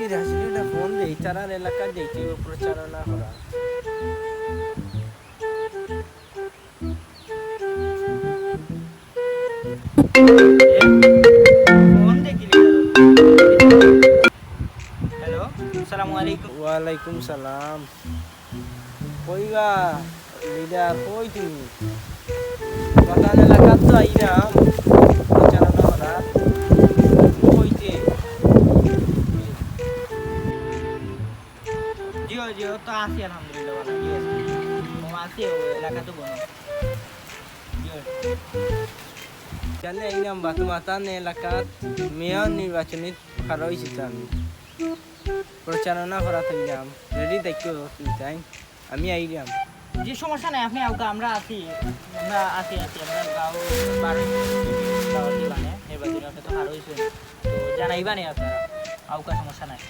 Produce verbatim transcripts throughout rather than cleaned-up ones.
আসলে এটা ফোন দেই, তারার এলাকার দেখি প্রচারণা করা। ফোন দেখি। হ্যালো, আসসালামু আলাইকুম। ওয়ালাইকুম সালাম। কইবা, লিডার, কই তুমি? প্রধান এলাকাত তো আইরাম, পরিচালনা করা। কইতে? জিও, জিও, তো আছি আলহামদুলিল্লাহ, ভালা, জিও। ও আছি, ও এলাকাত বনো। জিও। জানে আইরাম বা তোমার তান এলাকাত মেয়র নির্বাচনী খাড়া অইছি তো আমি। প্রচারণা করা থাকলাম। রেডি থাকো তুমি তাই। আমি আইরাম। জি, সমস্যা নাই, আপনি আউকা, আমরা আছি, আমরা আছি, আছি, আমরা গাঁও বারো গাঁও দিবানে, নির্বাচনী আপনি তো খাড়া অইছেন। তো জানাইবা নে আপনারা, আউকা সমস্যা নাই।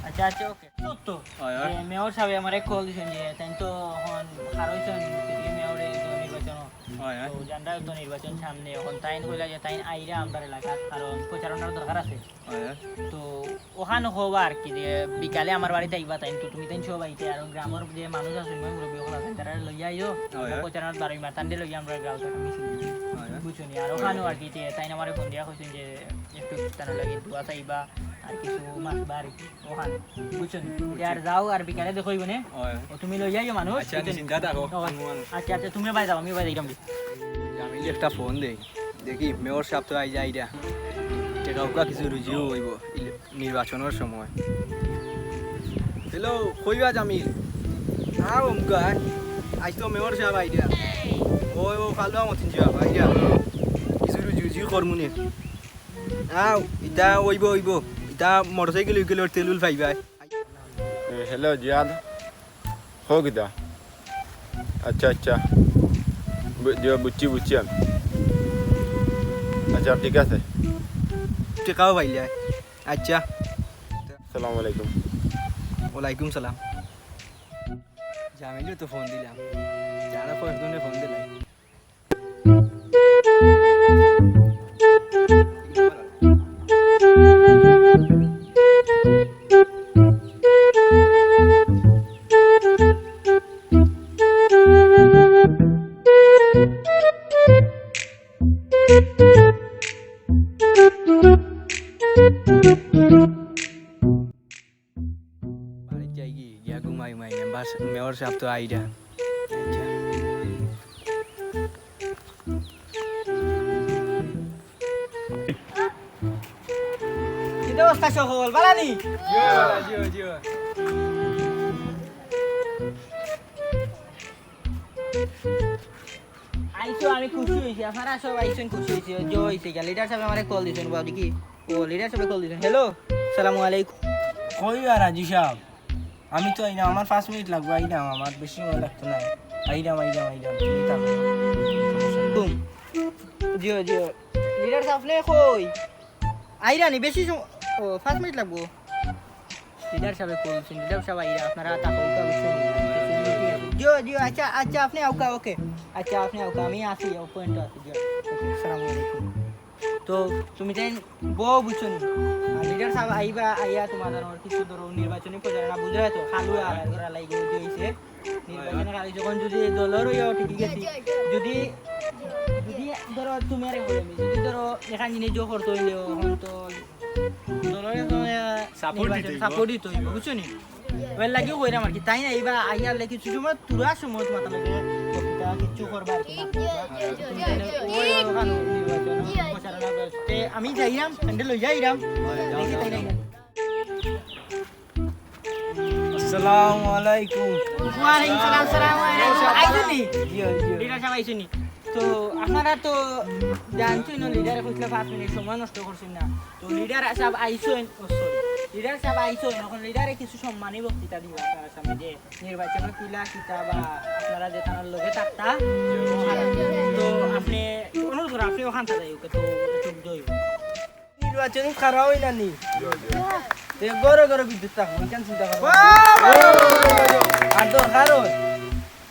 আচ্ছা, আচ্ছা, ওকে। সত্য। হয়, হয়। যে মেয়র সাহেব আমারে কল দিছেন যে তাই তো এখন খাড়া অইছেন, মেয়রে তো নির্বাচন। হয়, হয়। তো জানরা তো নির্বাচন সামনে, এখন তাইন কইলা যে তাইন আইরা আমরার এলাকাত, কারণ প্রচারণার দরকার আছে। হয়, হয়। তো ওখান হবা আর কি, যে বিকালে আমার বাড়িত আইবা তাইন, তো তুমি তাইন সব আইতে, আর গ্রামর যে মানুষ আছে, মুরব্বি অকল আছে, তারা লইয়া আইও। হয়, হয়। প্রচারণাত বারোই মাতান্ডে লইয়া আমরা গাঁও থাকি মিছিল। হয়, হয়। বুঝছো নি? আর ওখানো আর কি, যে তাইন আমারে ফোন দিয়া কইছেন যে একটু তারা লাগি দোয়া চাইবা, আর কিছু মাখবা আর কি। ওখান, বুঝছো নি? যে আর যাও, আর বিকালে দেখা অইবো নে। হয়। ও তুমি লইয়া আইও মানুষ, আচ্ছা, আমি বুঝছো নি? চিন্তা থাকো, ও, আমি মানুষ। আচ্ছা, আচ্ছা, তুমি বাই যাও, আমি বাই যাইরাম। আমি একটা ফোন দেই, দেখি মেয়র সাহেব তো আইজ আইরা, টেকা উকা কিছু রুজিও অইবো ইলে-, নির্বাচনর সময়। হ্যালো, কইবা জামিল? হ্যাঁ, অমুকায়। আইজ তো মেয়র সাহেব আইরা। ওই, ও, কালুয়া মতিন সাহেব আইরা। কিছু রুজি, রুজি করমু নে। আও, ইতা অইবো, অইবো। ইতা মোটরসাইকেল উইকেলর তেল উল পাইবায়। এ, হ্যালো, জিয়াদ। কও কিতা? আচ্ছা, আচ্ছা। বু-, জিও, বুঝছি, বুঝছি আমি। আচ্ছা, ঠিক আছে। টেকাও পাইলে। আচ্ছা। আসসালামু আলাইকুম। ওয়ালাইকুম সালাম। জামিলও তো ফোন দিলাম। যারা কয়েকজনে ফোন দিলাই। বাড়িত যাইগি, গিয়া ঘুমাই ঘুমাই, বাস, মেয়র সাহেব তো আইরা। আচ্ছা। কিতা অবস্থা সকল? বালা নি? জিও, বালা, জিও, জিও। আইছো, আমি খুশি অইছি, আপনারা সব আইছইন, খুশি অইছি, জয় অইছে গিয়া। লিডার সাহেব আমারে কল দিছইন, বাবা দেখি। ও, লিডার সাহেব কল দিছইন। হ্যালো, সালামু আলাইকুম। কই বা রাজু সাহেব? আমি তো আইরাম, আমার পাঁচ মিনিট লাগবো, আইরাম, আমার বেশি সময় লাগতো না। আইরাম, আইরাম, আইরাম, তুমি থাকো। হুম। জিও, জিও। লিডার সাহেব নে কই? আইরা নি, বেশি সময়, ও, পাঁচ মিনিট লাগবো। লিডার সাহেব কল দিছইন, লিডার সাহেব আইরা, আপনারা থাকো, ওকে, অবশ্যই নিয়ে আসবো। জিও, জিও, আচ্ছা, আচ্ছা, আপনি আউকা, ওকে। আচ্ছা, আপনি আউকা, আমি আছি, ও পয়েন্ট আছি, জিও। ওকে, আসসালামু আলাইকুম। তো তুমি তাইন বও বুঝছো নি? আর লিডার সাহেব আইবা, আইয়া তোমার ধরো কিছু ধরো নির্বাচনী প্রচারণা বুঝরায় তো, খালু আর ওরা লাগি যে হইছে। নির্বাচনের আগে যখন যদি দলর হইয়াও ঠিক আছে, যদি, যদি ধরো তুমি আর আমি, যদি ধরো এখান জিনিস জো করতে হইলেও এখন তো দলর এখন, আহ, সাপোর্ট দিতে হইব। সাপোর্ট দিতে হইব, বুঝছো নি? এবার লাগিও কইরাম আর কি, তাইন আইবা, আইয়া লাগি কিছু সময়, তুরা সময় তোমার লগে বক্তৃতা কিছু করবা আর কি, না করবা। তুমি তাইলে ওই ওখানে নির্বাচন প্রচারণা করতে আমি যাইরাম, হ্যান্ডেল হইয়া আইরাম। দেখি তাইন আইবা। আসসালামু আলাইকুম। ওয়ালাইকুম সালাম, সালাম আলাইকুম। আইছইন নি? জি, জি। লিডার সাহেব আইছইন নি? তো আপনারা তো জানছইন না, লিডারে কইছিলা পাঁচ মিনিট সময় নষ্ট করছইন না। তো লিডার সাহেব আইছইন, ও সরি, লিডার সাহেব আইছইন, এখন লিডারে কিছু সম্মানী বক্তৃতা দিবা তার সামনে যে নির্বাচনে কিলা কিতা বা আপনারা যে তার লগে থাকতা, তো আপনি অনুরোধ করি, আপনি ওখান থাকি যাইউক্কা, তো একটু দই। নির্বাচনী খাড়া অই না নি? তে ঘরে ঘরে বিদ্যুৎ থাকবো, ইখান চিন্তা করো। আর দরকার অয়,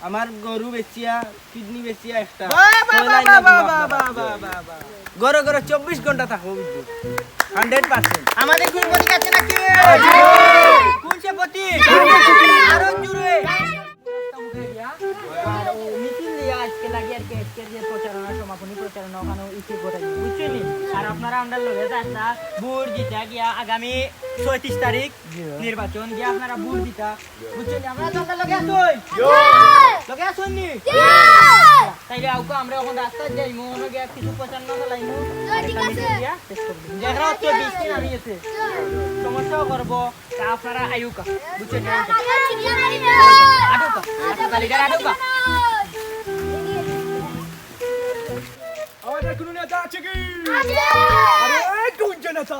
আমার গরু বেচিয়া, কিডনি বেচিয়া একটা, বাহ, বাহ, ছয় লাইন বাহ, লাগবো বাহ, আপনার। বাহ, বাহ, বাহ, বাহ। ঘরে ঘরে চব্বিশ ঘন্টা থাকবো বিদ্যুৎ। Hundred percent. আমাদের কুন প্রতীক আছে নাকি? কুন সে প্রতীক? আরো জোরে। আর ও মিছিল দিয়া আজকে লাগি আর কি, আজকের যে প্রচারণা, সমাপনী প্রচারণা, ওখানে ইতি ঘটাই, বুঝছইন নি? আর আপনারা আমরার লগে থাকতা, ভোট দিতা গিয়া আগামী ছয়ত্রিশ তারিখ নির্বাচন গিয়া আপনারা ভোট দিতা, বুঝছইন নি? আপনারা তো আমরার লগে আছইন? লগে আছইন নি? তাইলে আউক্কা, আমরা এখন রাস্তাত যাইমু, অনো গিয়া কিছু প্রচারণা চালাইমু। ঠিক আছে। গিয়া শেষ করি দিমু। দেখা হচ্ছে বিশ দিন আমি এসে। সমস্যাও করবো, তা আপনারা আইউক্কা। বুঝছইন নি? আউক্কা। আউক্কা, তাহলে যারা আউক্কা। আমাদের কোনো নেতা আছে কি? আরে, কোন যে নেতা?